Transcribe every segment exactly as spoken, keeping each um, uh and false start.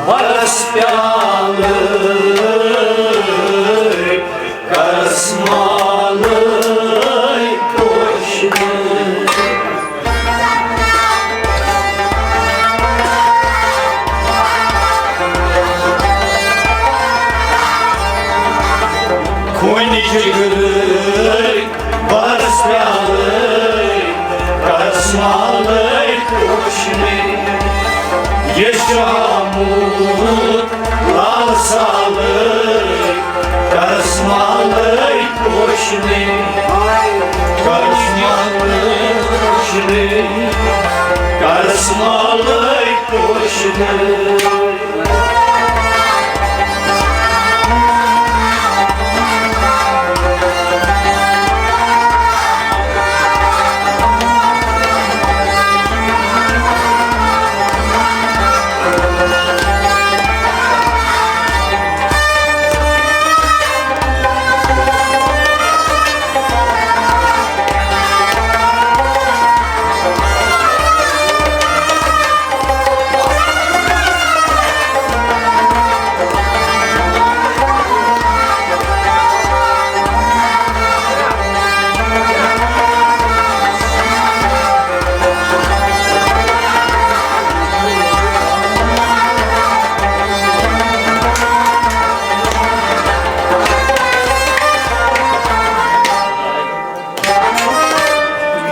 برس پیالہٕ، کرس مالٕے پوشہٕ۔ خوٗنہِ جِگرٕکۍ برس پیالے، کرس مالے پوشنے۔ یہِ چھُ آمُت لال سالے، کرس مالے پوشنے۔ کرس مالے پوشنے۔ کرس مالے پوشنے۔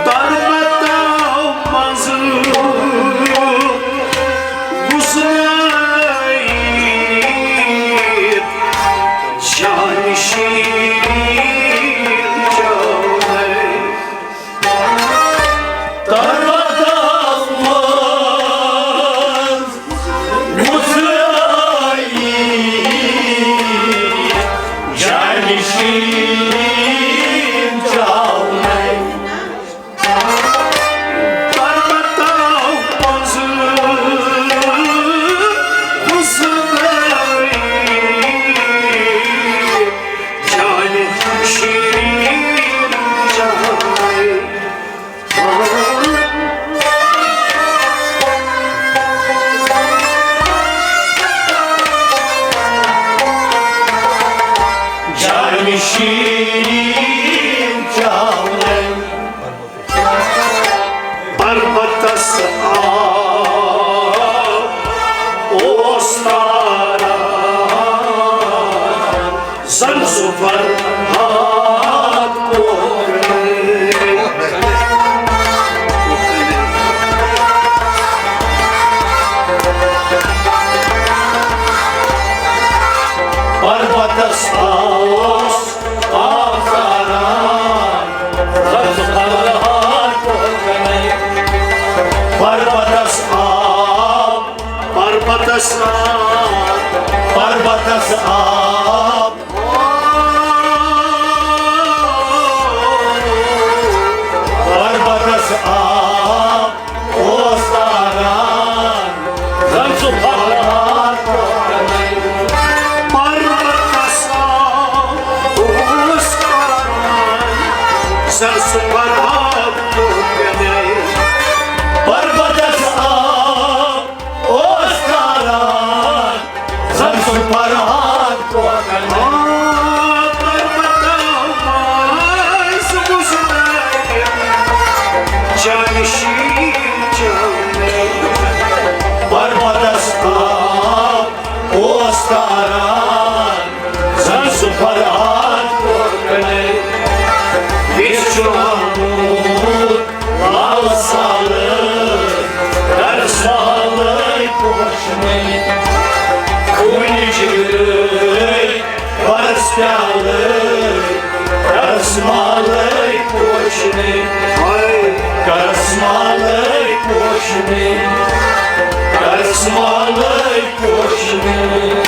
تربتو منٛزٕ وُزنٲیِتھ جانشین چونے۔ تربتو منٛز وُزنٲیِتھ جانشین چونے۔ پربتو منٛزٕ وُزنٲیِتھ جانشین چونے۔ جانشین چونے۔ پربتس آب اوس تاران، زن سُہ فرہاد کوکنے۔ پربتس اوس آب تاران، زن سُہ فرہاد کوکنے۔ پربتس آب، پربتس آب، پربتس آب۔ پربتس آب اوس تاران، زن سُہ فرہاد کوکنے۔ پربتس آب اوس تاران، زن سُہ فرہاد کوکنے۔ پربتس آب اوس تاران، زن سُہ فرہاد کوکنے۔ آ، پربتس آب اوس تاران، جانشین چونے۔ پربتس آب اوس تاران، زن سُہ فرہاد کوکنے۔ یہِ چھُ آمُت لال سالے، کرس مالے پوشنے۔ خوٗنہِ جِگرٕکۍ برس پیالے، کرس مالے پوشنے۔ کرس مالے پوشنے۔ کرس مالے پوشنے۔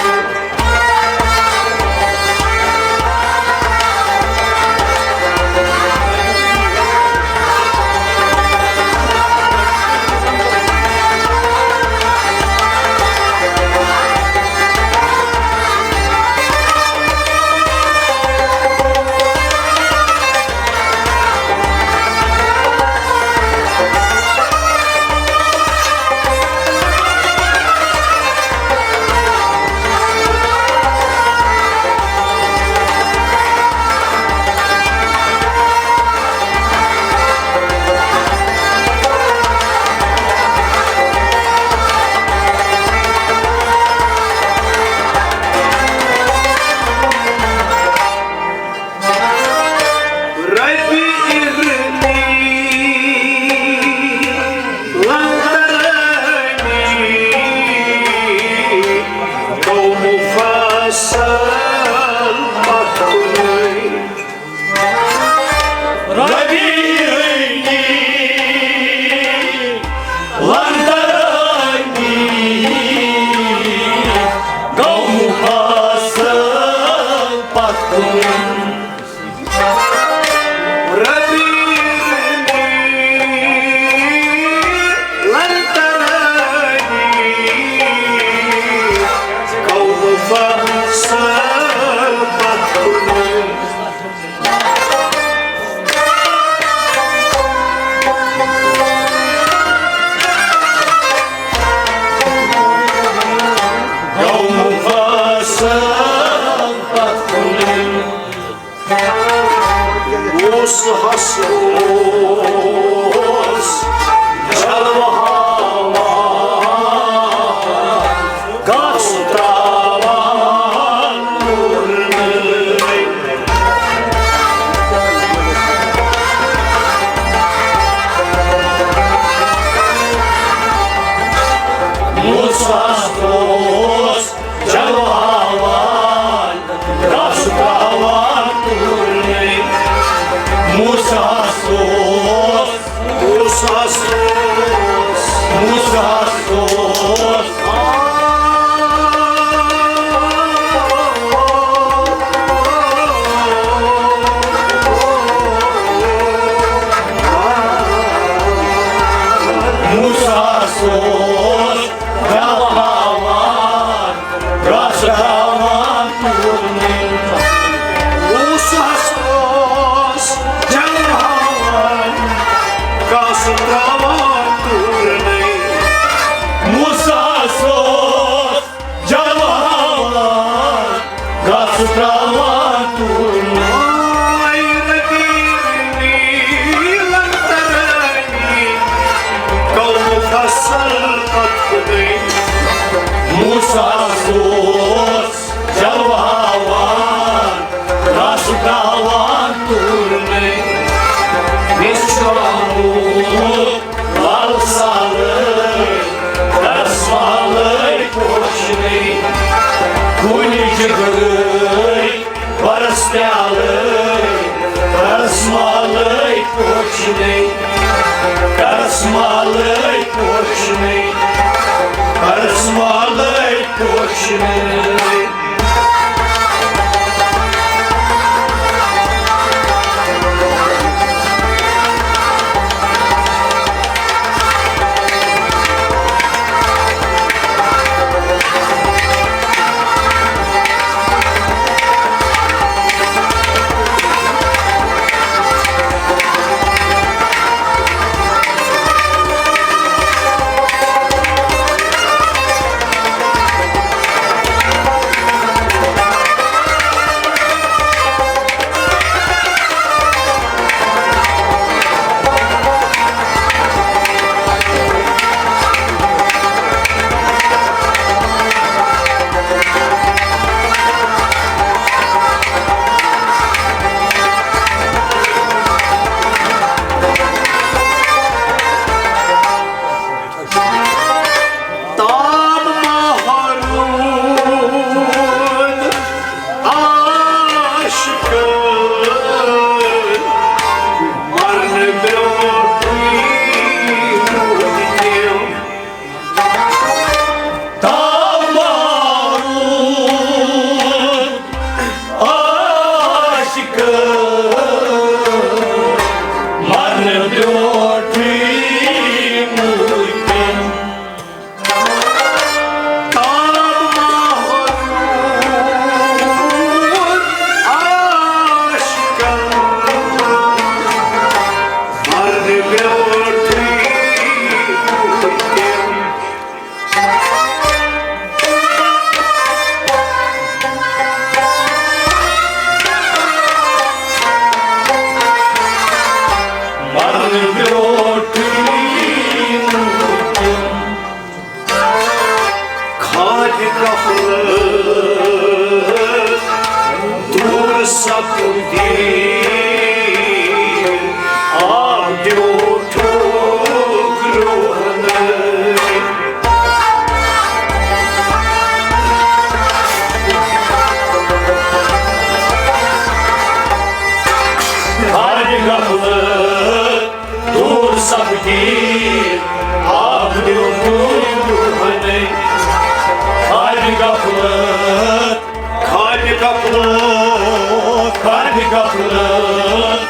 اوس جلوٕ ہاوان، گاسہٕ تراوان نوٗرنٕے۔ موسیٰ ہس اوس جلوٕ ہاوان، گاسہٕ تراوان نوٗرنٕے۔ موسیٰ ہس اوس، موسیٰ ہس اوس، موسیٰ ہس اوس۔ موسیٰ ہس اوس جلوٕ ہاوان، گاسہٕ تراوان نوٗرنٕے۔ موسیٰ ہس اوس جلوٕ ہاوان، گاسہٕ تراوان نوٗرنٕے۔ موسیٰ ہس اوس جلوٕ ہاوان، گاسہٕ تراوان نوٗرنٕے۔ آے ربی نیلم ترانی، کو مفصل پتھ گٔے۔ موسیٰ ہس اوس جلوٕ ہاوان، گاسہٕ تراوان نوٗرنٕے۔ مےٚ چھُ آمُت لال سالٕے، رسمالٕے پوشنٕے۔ کُنہِ جگرٕے برس پیالٕے، رسمالٕے پوشنٕے۔ رسمالٕے پوشنٕے، رسمالٕے پوشنٕے۔ تاب ما ہارون عاشقن، مرنہٕ برونٛٹھٕے روٗدۍ تِم۔ تاب ما ہارون عاشقن، مرنہٕ برونٛٹھٕے روٗدۍ تِم۔ کھادِ غفلت دوٗر سپدی، آب دیُتھُکھ روحنہٕ۔ کھادِ غفلت دوٗر سپدی، آب دیُتھُکھ روحنہٕ۔ کھادِ غفلت، کھادِ غفلت، کھادِ غفلت۔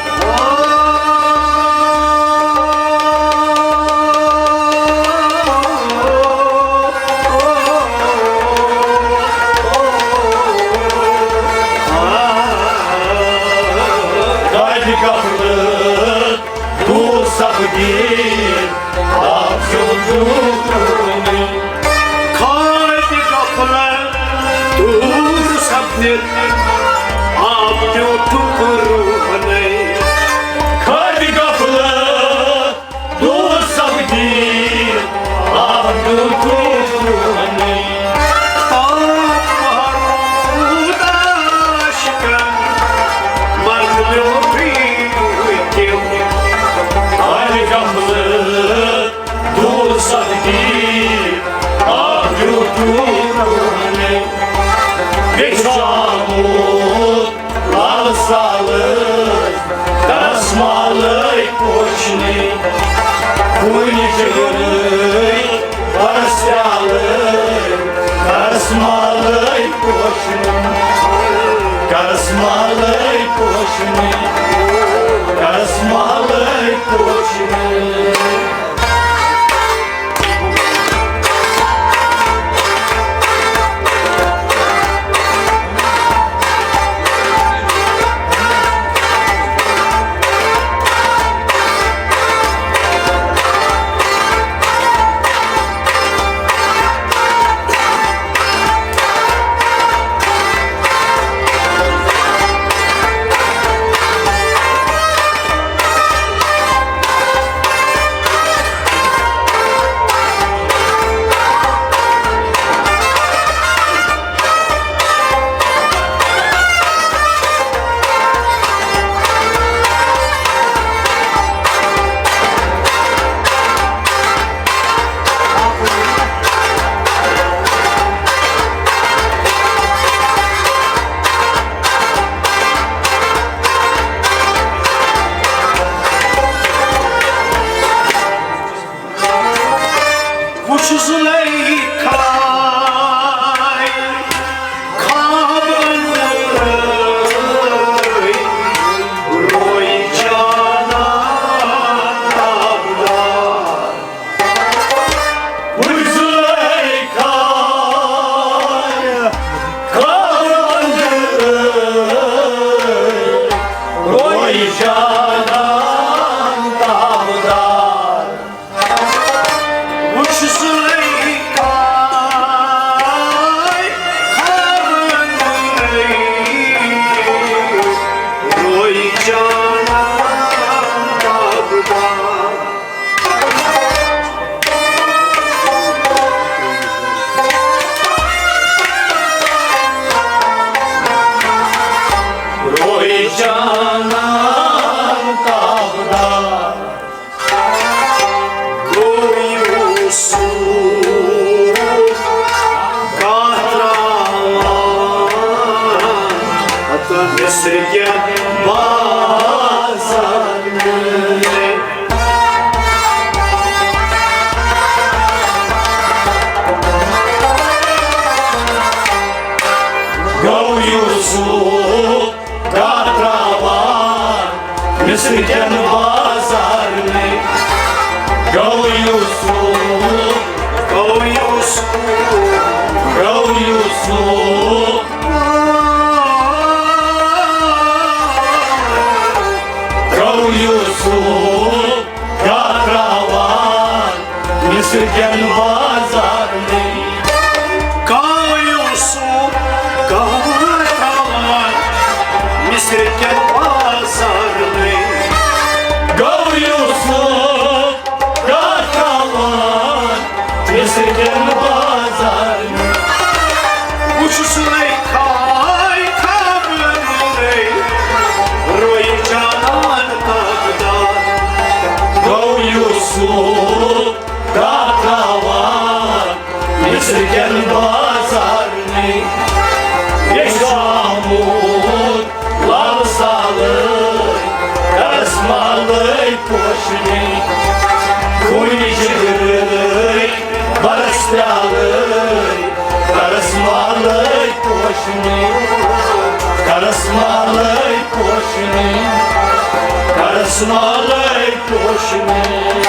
کھادِ غفلت دوٗر سپدی، آب دیُتھُکھ روحنہٕ۔ کھادِ غفلت دوٗر سپدِتھ، آب دیُتھُکھ روحنہٕ۔ لال سالٕے، کرس مالٕے پوشنٕے، کُنہِ جگرٕے، کرس پیالٕے، کرس مالٕے پوشنٕے، کرس مالٕے پوشنٕے، کرس مالٕے پوشنٕے۔ وُچھ زُلیخا خوابن منٛز روے جانا تابدار۔ وُچھ زُلیخا خوابن منٛز روے جانا تابدار۔ وُچھ زُلیخا خوابن منٛز روے جانا تابدار۔ روے جانا تابدار۔ گوٚو یوسف کتھ ترٛاوان مصر کٮ۪ن بازارن۔ گوٚو یوسف کتھ ترٛاوان مصر کٮ۪ن بازارنٕے۔ گوٚو یوسف، گوٚو یوسف، گوٚو یوسف، گوٚو یوسف کتھ ترٛاوان مصر کٮ۪ن بازارنٕے۔ گوٚو یوسف کتھ ترٛاوان مصر کٮ۪ن بازارنٕے۔ گوٚو یوسف کتھ ترٛاوان مصر کٮ۪ن بازارنٕے۔ وُچھ زُلیخایہِ خوابن منٛزٕے روے جانان تابدار۔ گوٚو یوسف کتھ ترٛاوان مصر کٮ۪ن بازارنٕے۔ یہِ چھُ آمُت لال سالٕے، کرس مالٕے پوشنٕے۔ خوٗنہِ جگرٕے، برس پیالٕے، کرس مالٕے پوشنٕے۔ کرس مالٕے پوشنٕے، کرس مالٕے پوشنٕے۔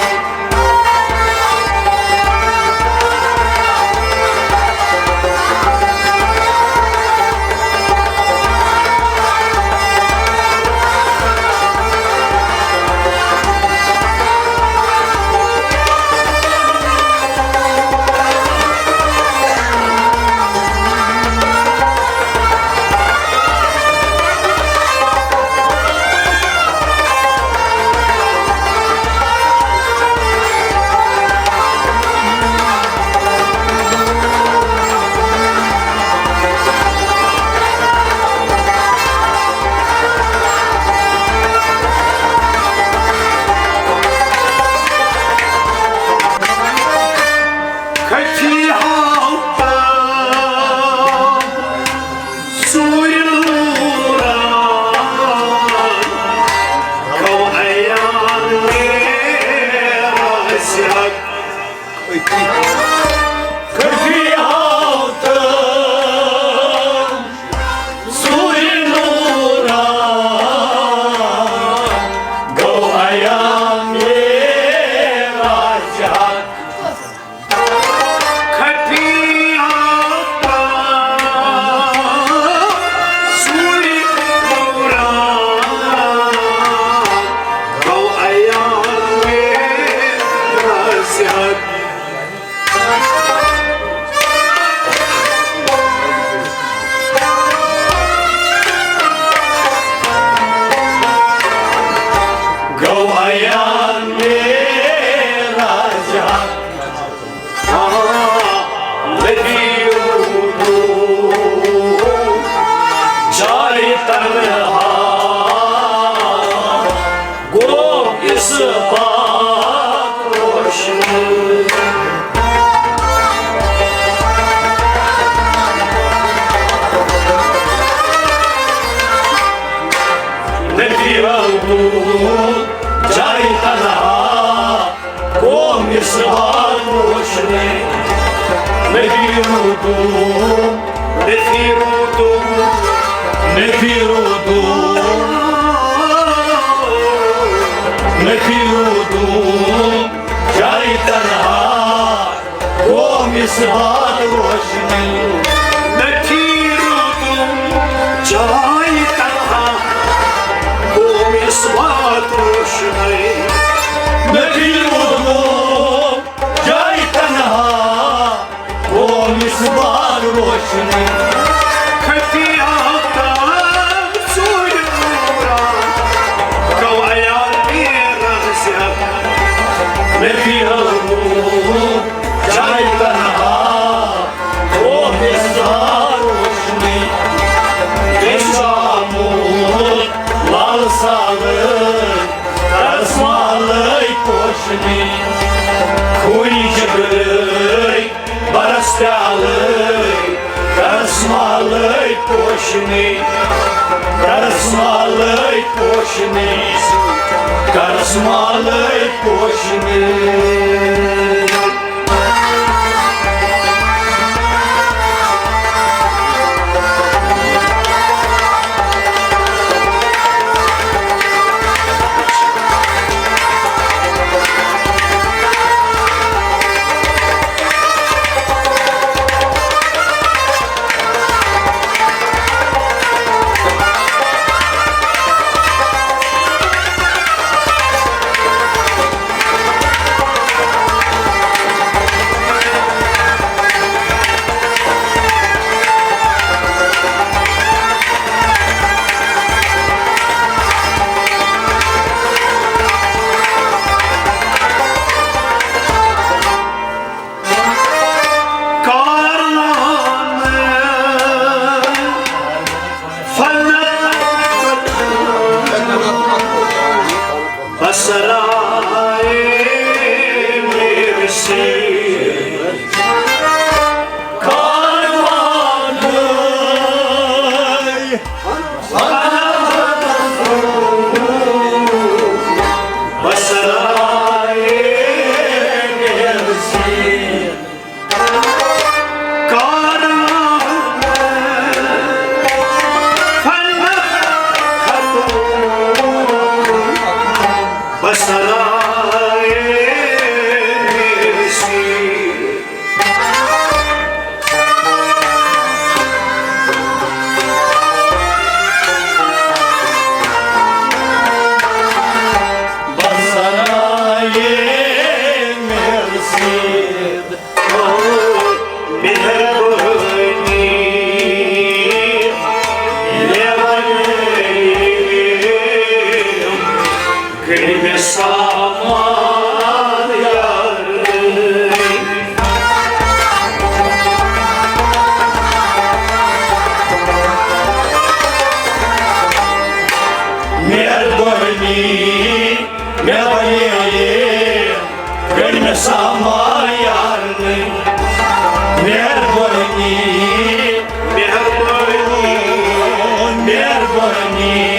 خفی آو تہٕ سورِ نوٗرا گوٚو عیان معراج حق۔ خفی آو تہٕ سورِ نوٗرا گوٚو عیان معراج حق۔ گوٚو عیان معراج حق۔ آ، نبی روٗدُن جایہِ تنہا۔ گوٚو اثبات روشنی۔ نبی روٗدُن جایہِ تنہا۔ گوٚو اثبات روشنی۔ نبی روٗدُن، نبی روٗدُن، نبی روٗدُن، نبی روٗدُن جایہِ تنہا۔ گوٚو اثبات روشنی۔ نبی روٗدُن جایہِ تنہا۔ گوٚو اثبات روشنی۔ نبی روٗدُن جایہِ تنہا۔ گوٚو اثبات روشنی۔ خفی آفتاب سورِ نوٗرا گوٚو عیان معراج حق۔ نبی روٗدُن جایہِ تنہا۔ گوٚو اثبات روشنی۔ بیٚیہِ چھُ آمُت لال سالٕے رسمالٕے پوشنی۔ خوٗنی جگرٕے برس پیالے، کرس مالے پوشنی، کرس مالے پوشنی، کرس مالے پوشنی۔ کاروان فنت بسرائے میرسی۔ کاروان بسرائے میرسی۔ کاروان فلک ختم بسرائے میرسی۔ بسرائے میرسی۔ او مہربانی، مہربانی، کٔرۍ مےٚ سامان یار۔ مہربانی، مہربانی، کٔرۍ مےٚ سامان یارنٕے۔ مہربٲنی، مہربٲنی، مہربٲنی۔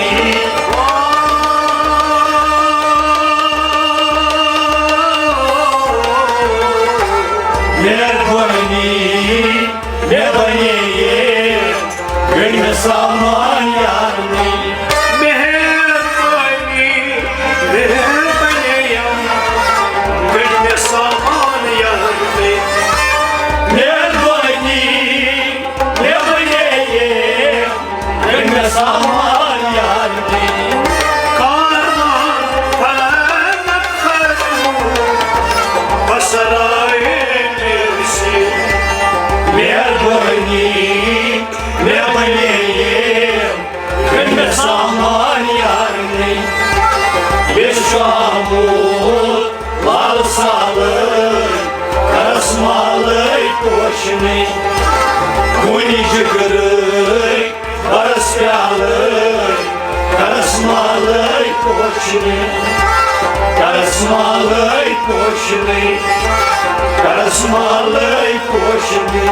شاموٗ لال سالٕے، کرس مالٕے پوشنٕے، کُنہِ جگرٕے برس پیالٕے، کرس مالٕے پوشنٕے، کرس مالٕے پوشنٕے، کرس مالٕے پوشنٕے۔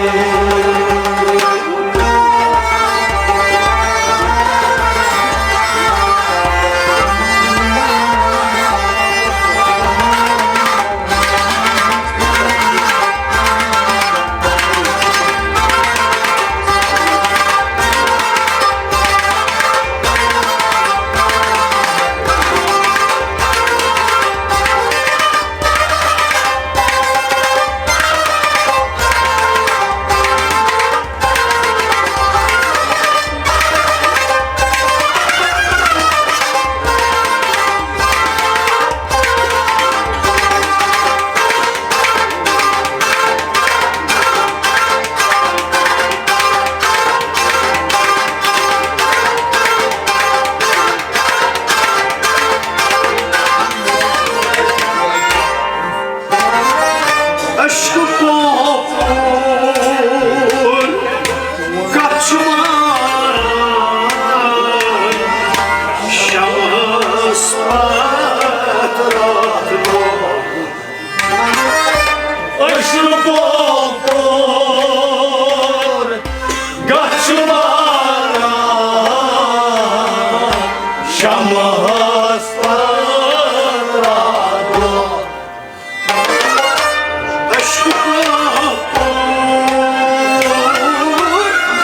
عشقہٕ پوپُر کتھ چھُ ماران شمعس پتھ راتھ دۄہ؟ عشقہٕ پوپُر کتھ چھُ ماران شمعس پتھ راتھ دۄہ؟ عشقہٕ پوپُر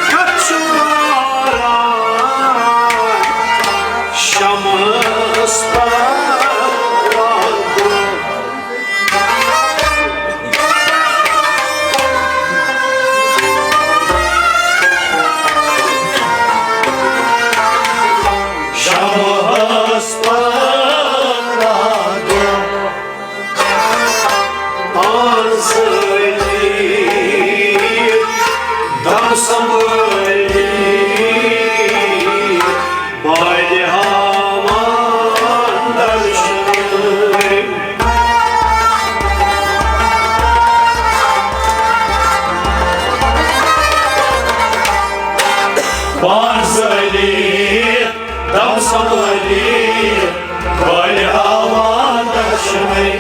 کتھ چھُ ماران شمعس پتھ راتھ دۄہ؟ شمعس پتھ راتھ دۄہ۔ پان زٲلِتھ، دم سنبھٲلِتھ، بالہِ ہاوان درشنٕے۔ پان زٲلِتھ، دم سنبھٲلِتھ، بالہِ ہاوان درشنٕے۔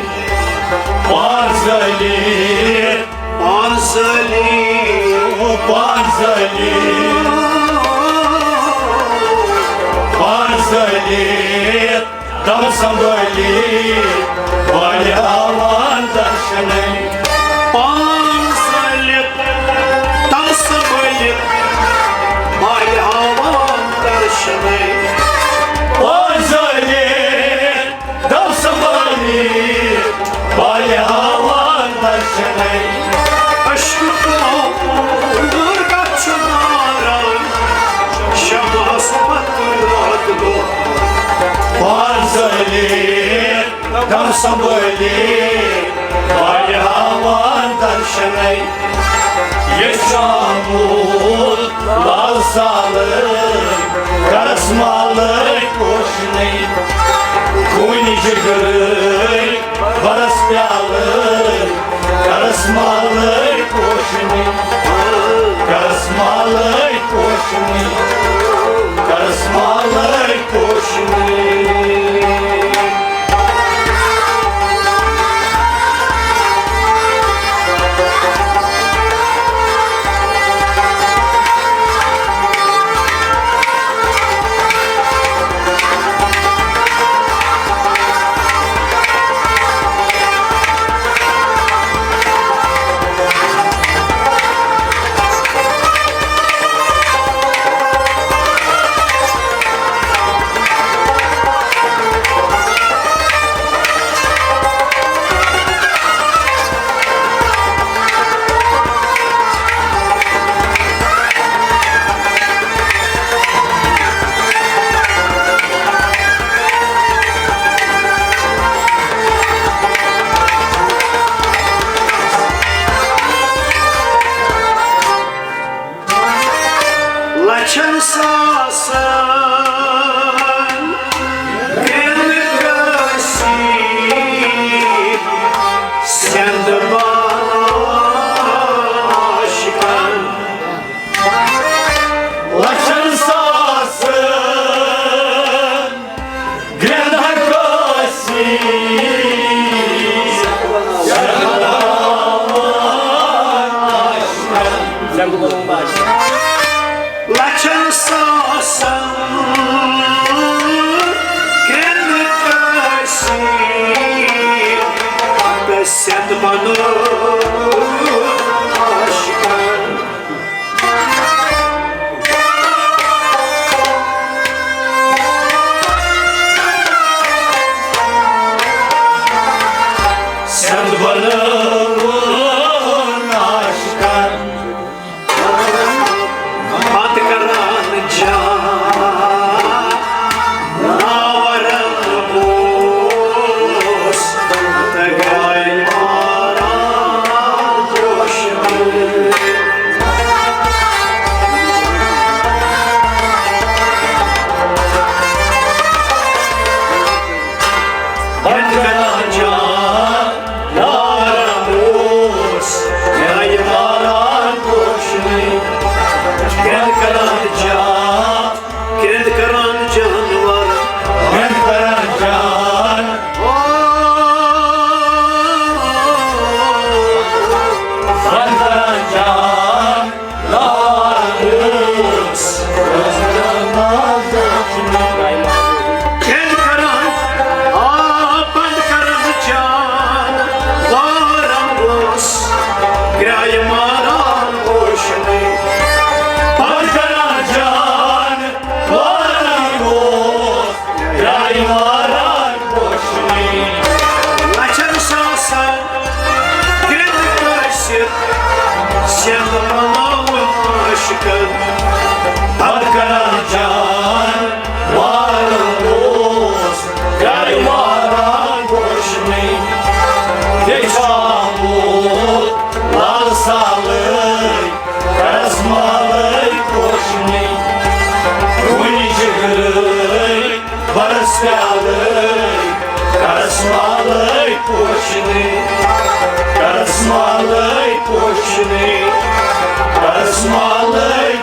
پان زٲلِتھ، پان زٲلِتھ، او پان زٲلِتھ، پان زٲلِتھ، دم سنبھٲلِتھ، بالہِ ہاوان درشنٕے۔ پان زٲلِتھ، دم سنبھٲلِتھ، بالہِ ہاوان درشنٕے۔ پان زٲلِتھ، دم سنبھٲلِتھ، بالہِ ہاوان درشنٕے۔ عشقہٕ پوپُر کتھ چھُ ماران شمعس پتھ راتھ دۄہ؟ پان زٲلِتھ، دم سنبھٲلِتھ، بالہِ ہاوان درشنٕے۔ یہِ شاموٗل لال سالٕے، کرس مالٕے پوشنٕے۔ خوٗنہِ جگرٕے، برس پیالٕے، کرس مالٕے پوشنٕے۔ کرس مالٕے پوشنٕے، کرس مالٕے پوشنٕے۔ عاشقن لچھن ساسن گرٛنٛدٕ کٲسی۔ لچھن ساسن گرٛنٛدٕ کٲسی، سیٚد بنوو عاشقن۔ سیٚد بنوو عاشقن۔ پتہٕ کران جان ناورن اوس تہٕ گٔے ماران پوشہٕ۔ پتہٕ کران جان ناورن اوس گٔے ماران پوشہٕ۔ پتہٕ کران جان گرٛنٛدٕ کران جانور۔ گرٛنٛدٕ کران جان۔ گرٛنٛدٕ کران جان۔ گرٛنٛدٕ کران، آ، بنٛد کران جان۔ وارم اوس گرٛایہِ ماران پوشہٕ۔ بنٛد کران جان۔ وارم اوس گرٛایہِ ماران پوشہٕ۔ لچھن ساسن گرٛنٛدٕ کٲسِتھ سیٚد بنوو عاشقن۔ پتہٕ کران جان وارم اوس گرٛایہِ ماران پوشہٕ۔ بیٚیہِ چھُ آمُت لال سالٕے کرس مالٕے پوشہٕ۔ کُنہِ جگرٕے برس پیالٕے کرس مالٕے پوشہٕ۔ کرس مالٕے پوشہٕ۔ کرس مالٕے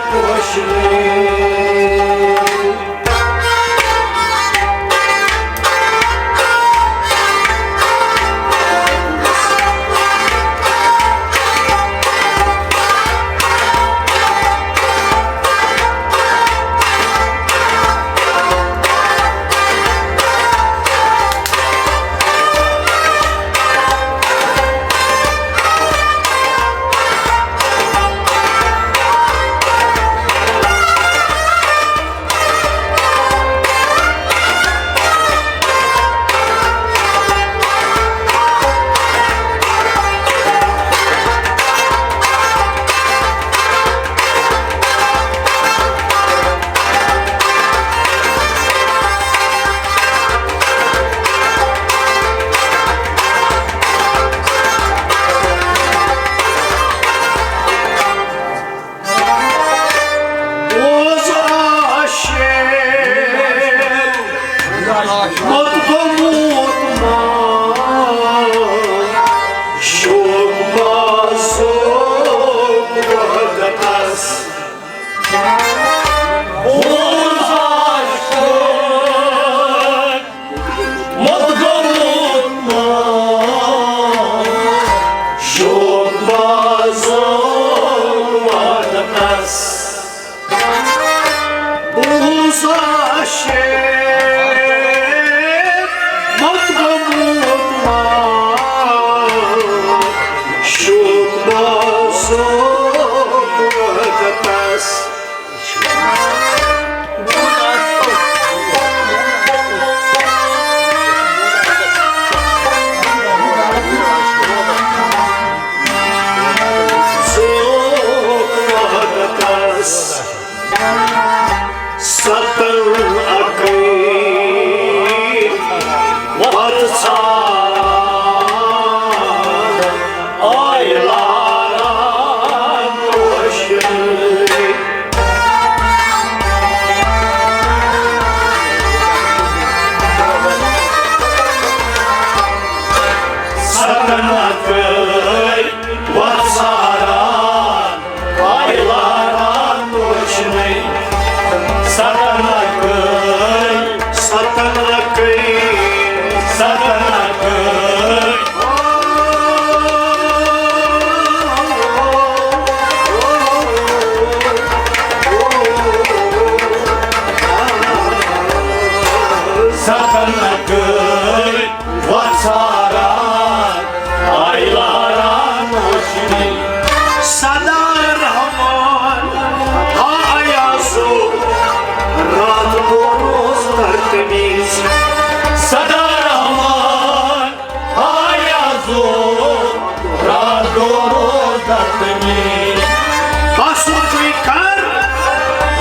بس وۄنۍ کر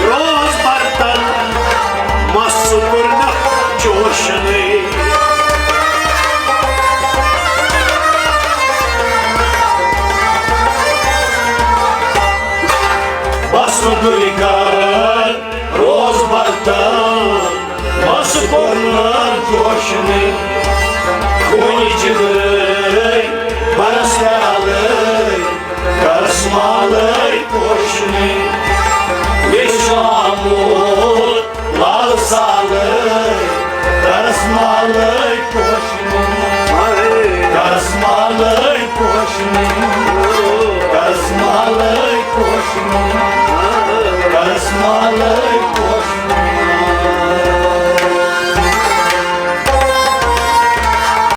روز برتن، مس کوٚرنکھ چوشنٕے۔ بس وۄنۍ کر روز برتن، مس کوٚرنکھ چوشنٕے۔ خوٗنہِ جگرٕے برس پیالٕے، کرس مالٕے پوشنٕے۔ مےٚ چھُ آمُت لال سالٕے، کرس مالٕے پوشنٕے۔ کرس مالٕے پوشنٕے، کرس مالٕے پوشنٕے، کرس مالٕے